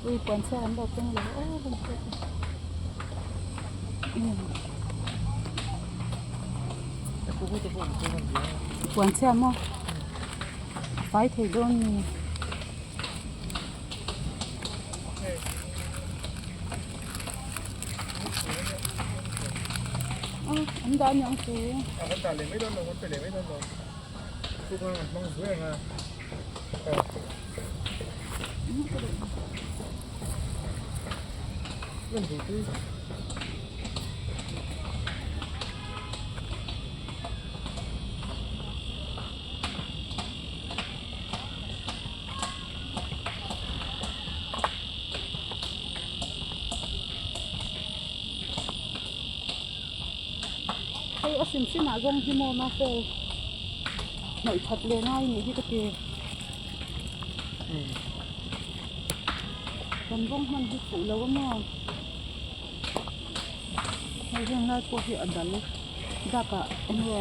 Ui puan chhiar an lo keng lo aw heng pawh chu puan chhiar maw a fai thei dawn ni. An dah aniang chu. Hei a hrim hrim ah zawng hi maw mahse hnawih that leh ngai anih hi ka ti kan rawng hman hi fuh lo a maw hei heng lai pawh hi a dal bakah eng nge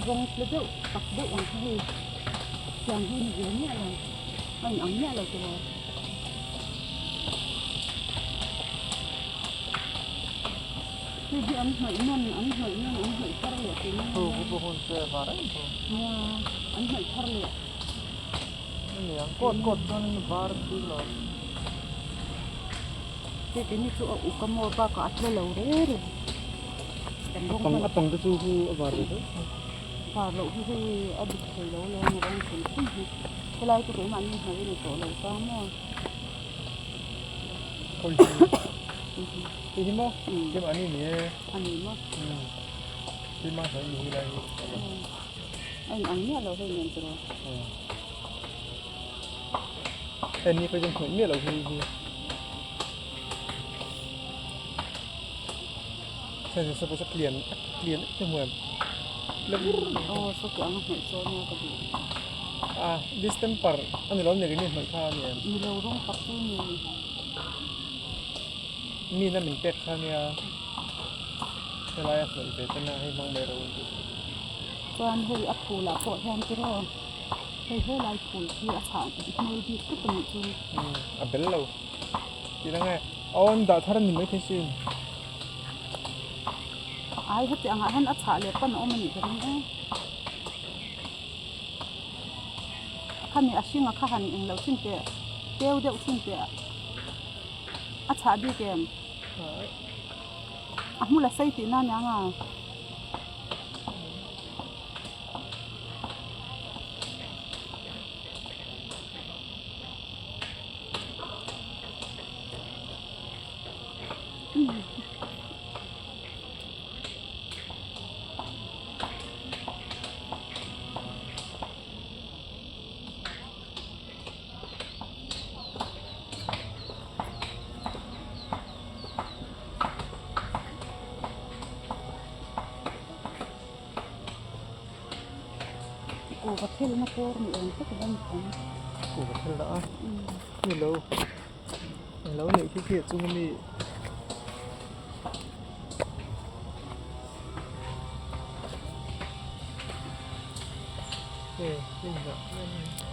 rawng tle deuh tak deuh ang kha hei tiang hi a ni ve miah lo a inang miah lo tiraw. Hei hi an hnawih nawn an hnawih nawn an hnawih thar leh tih mai a nia an hnawih thar leh. Hei keini chu a uk a maw bakah a tle lo reng reng kan rawng hman var loh hi hei a dik thei lo leh a rawng hrim hrim hi helai chu keimahni hnawih a ni tawh lo ta maw. Hei hi maw keimahni ni e a ni maw keimah hnawih ni hi lai hi a inang miah lo hei nen tiraw. Hei ni pawh hian hnawih miah lo hi hi suppose a clean clean em em aw saw ang a hnawih sawn nia ka duh a distemper a ni lo ni rini hnawih kha a ni em ni lo rawng tak chu ni mi na min pek kha nia helai a hnawih ve te na hei hmang mai ro an ti chuan hei a phul ah pawh hian tiraw Hei helai phul hi a chhah hmel bik tlat a nih chu. Umm a bel lo tih na nge aw an dah thar a ni maithei sin. Ai heti angah hian a chhah leh pan a awm a nih ka ring e. Khami a hring a kha han eng lo chin teh keu deuh chin teh a chhah bik em? A hmul a sei tihna a niang a. Kuhva thelna kawr ni awm tak a ni thung. Kuhva thelna a ni lo englo neih khi khi a chung ami hei hnim hnah.